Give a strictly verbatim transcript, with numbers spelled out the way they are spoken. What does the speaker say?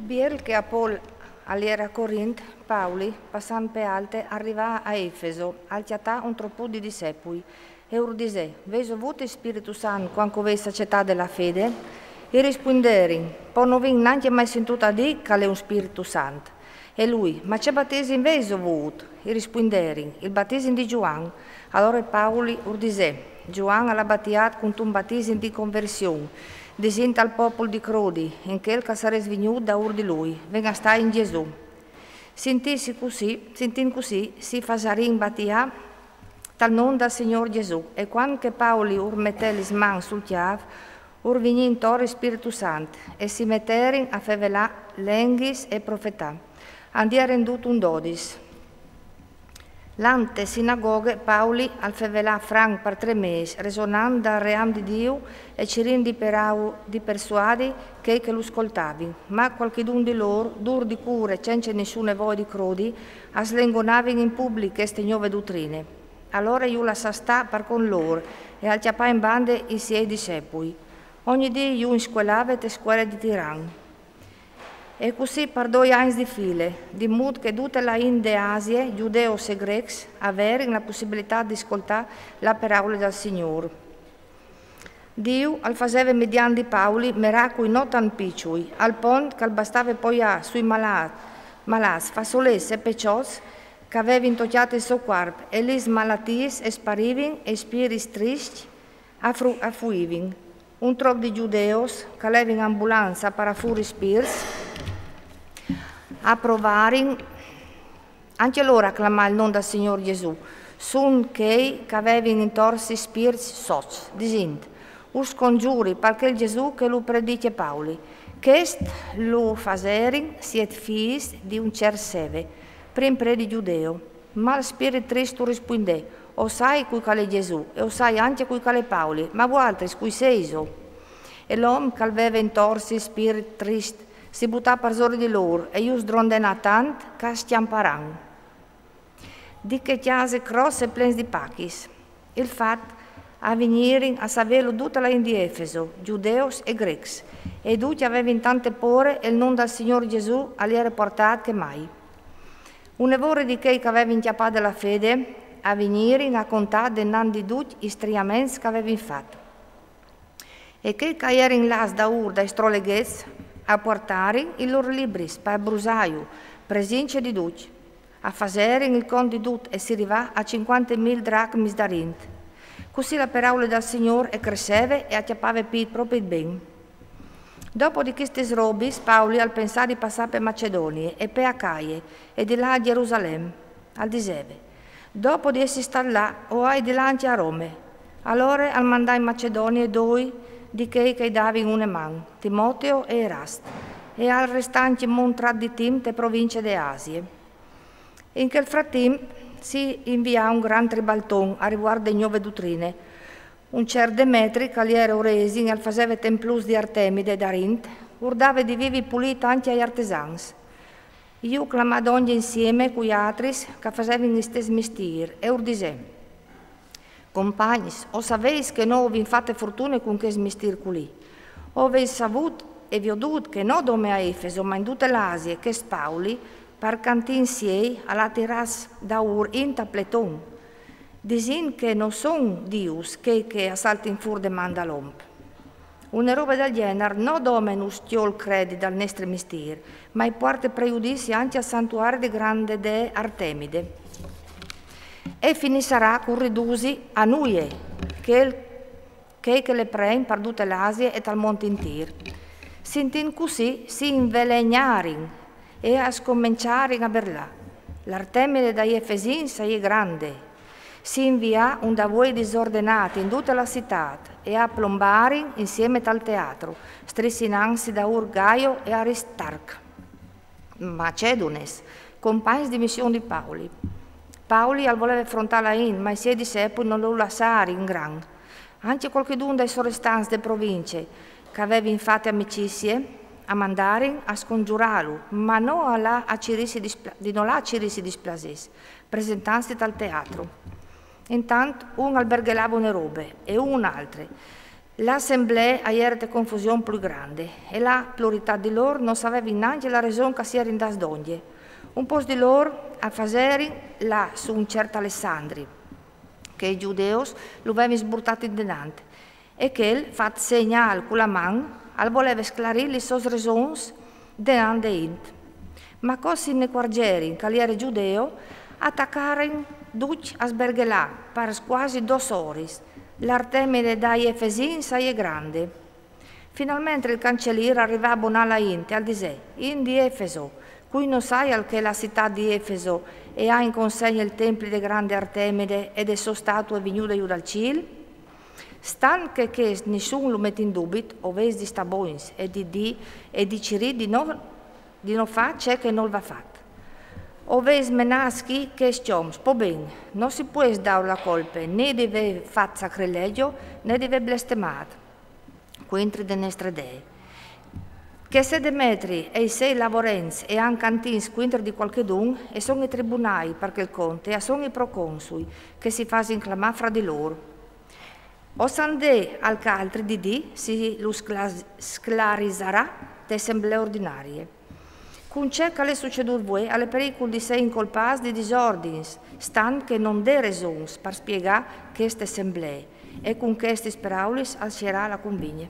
Biel che Apol al ier a Corint, Pauli, passant pe alte, al rivà a Efeso, al cjatà un troput di discepui, e ur disè: Vêso vût il Spiritu Sant cuant che o vês acetade la fede? I rispuinderin: Po no vin nancje mai sintût a dî che al è un Spiritu Sant. E lui: Ma ce batisim vêso vût? I rispuinderin: Il batisim di Zuan. Alore Pauli ur disè: Zuan al à batiât cuntun batisim di conversion, disint al popul di crodi in chel che al sarès vignût daûr di lui, ven a stâ in Jesù. Sintint cussì, sintint cussì, si fasarìn batiâ tal non dal Signôr Jesù. E cuant che Pauli ur metè lis mans sul cjâf, ur vignì intor il Spiritu Sant, e si meterin a fevelâ lenghis e profetâ. A 'nd jerin dut un dodis. Lant te sinagoghe, Pauli al fevelà franc par trê mês, resonant dal ream di Diu e cirint di perau-, di persuadi chei che lu scoltavin. Ma cualchidun di lôr, dûr di cûr e cence nissune voie di crodi, a slengonavin in public cheste gnove dutrine. Alore ju lassà stâ par cont lôr e al cjapà in bande i siei discepui. Ogni dì ju inscuelave te scuele di Tiran. E cussì par doi agns di file, di mût che dute la int de Asie, gjudeus e grecs, a verin la pussibilitât di scoltâ la peraule dal Signôr. Diu al faseve midiant di Pauli meracui no tant piçui, al pont che al bastave poiâ sui malât-, malâts façolets e peçots che a vevin tocjât il so cuarp, e lis malatiis e sparivin e i spirits triscj a fru-, a fuivin. Un trop di gjudeus che a levin ambulance a parâ fûr i spirts a provarin ancje lôr a clamâ il non dal Signôr Jesù, sunt chei che a vevin intor si spirts soçs, disint: Us congjuri par chel Jesù che lu prediche Pauli. Chest lu faserin siet fîs di un cert Seve, prin predi gjudeu. Ma il spirit trist ur rispuindè: O sai cui che al è Jesù, e o sai ancje cui che al è Pauli, ma vualtris cui sêso? E l'om che al veve intor si il spirit trist si butà parsore di lôr e ju sdrondenà tant che a scjamparan. Di chê cjase crots e plens di pachis. Il fat a vignirin a savêlu dute la int di Efeso, gjudeus e grecs, e ducj a vevin tante pôre e il non dal Signôr Jesù al jere puartât che mai. Une vore di chei che a vevin cjapade la fede a vignirin a contâ denant di ducj i striaments che a vevin fat. E chei che a jerin lâts daûr dai stroleghets a puartarin i lôr libris par brusâju, presince di ducj. A faserin il cont di dut e si rivà a cincuante mil dracmis darint. Cussì la peraule dal Signôr e cresseve e a cjapave pît propit ben. Dopo di chestis robis, Pauli al pensà di passâ pe Macedonie e pe Acaie e di là a Gjerusalem. Al diseve: Dopo di jessi stât là, o ai di lâ ancje a Rome. Alore al mandà in Macedonie doi di chei che i davin une man, Timoteo e Erast, e al restà ancjemò un trat di timp te provincie de Asie. In chel fratimp si invià un grant ribalton a rivuart de gnove dutrine. Un cert Demetri, che al jere oresin e al faseve templûts di Artemide darint, ur dave di vivi pulît ancje ai artesans. Ju clamà dongje insieme cui altris che a fasevin il stes mistîr e ur disè: Compagns, o savês che nô o vin fate fortune cun chest mistîr culì. O vês savût e viodût che no dome a Efeso, ma in dute l'Asie, chest Pauli, par cantins siei, al à tirâts daûr int a pleton, disint che no son dius chei che a saltin fûr de man dal om. Une robe dal gjenar no dome nus cjol credi dal nestri mistîr, ma i puarte prejudizi ancje al santuari de grande dee Artemide. E finissarà cul ridusi a nuie chel, chei che le prein par dute l'Asie e tal mont intîr. Sintint cussì si invelegnarin e a scomençarin a berlâ: L'Artemide dai Efesins e je grande! Si invià un davoei disordenât in dute la citât e a plombarin insieme tal teatru, strissinantsi daûr Gaio e Aristarc, macedunes, compagns di mission di Pauli. Pauli al voleve frontâ la int, ma i siei discepui no lu lassarin in grant. Ancje cualchidun dai sorestants de provincie, che a vevin fate amicizie, a mandarin a scongjurâlu, ma no a lâ a cirîsi displa-, di no lâ a cirîsi displasêts, presentantsi tal teatru. Intant un al berghelave une robe e un altre. La assemblée a jere te confusion plui grande, e la pluritadt di lôr no savevin nancje la reson ch'a si jerin dâts dongje. Un pôcs di lôr a faserin là su un cert Alessandri, che i gjudeus lu vevin sburtât indenant, e chel, fat segnâl cu la man, al voleve sclarî lis sôs resons denant de int. Ma co si necuargerin ch'al jere gjudeu, a tacarin ducj a sberghelâ par cuasi dôs oris: «L'Artemide dai Efesins e je grande!» Finalmentri il cancelîr al rivà a bonâ la int e al disè: «Int di Efeso, cui no saial che la citât di Efeso e à in consegne il templi de grande Artemide e de sô statue vignude jù dal cîl? Stant che chest nissun lu met in dubit, o vês di stâ bogns e di dî e di cirî di no, di no fâ ce che nol va fat. O vês menâts chi chescj oms, po ben, no si pues dâur la colpe né di vê fat sacrilegjo né di vê blestemât cuintri de nestre dee. Che se Demetri e i sei lavorents e àn cantins cuintri di cualchidun, e son i tribunâi par chel cont e a son i proconsui che si fasin clamâ fra di lôr. O sandè alc altri di dî, si lu scla-, sclarisarà te assemblee ordinarie. Cun ce ch'al è sucedût vuê al è pericul di sei incolpâts di disordins, stant che no 'nd è resons par spiegâ cheste assemblee», e cun chestis peraulis al sierà la cunvigne.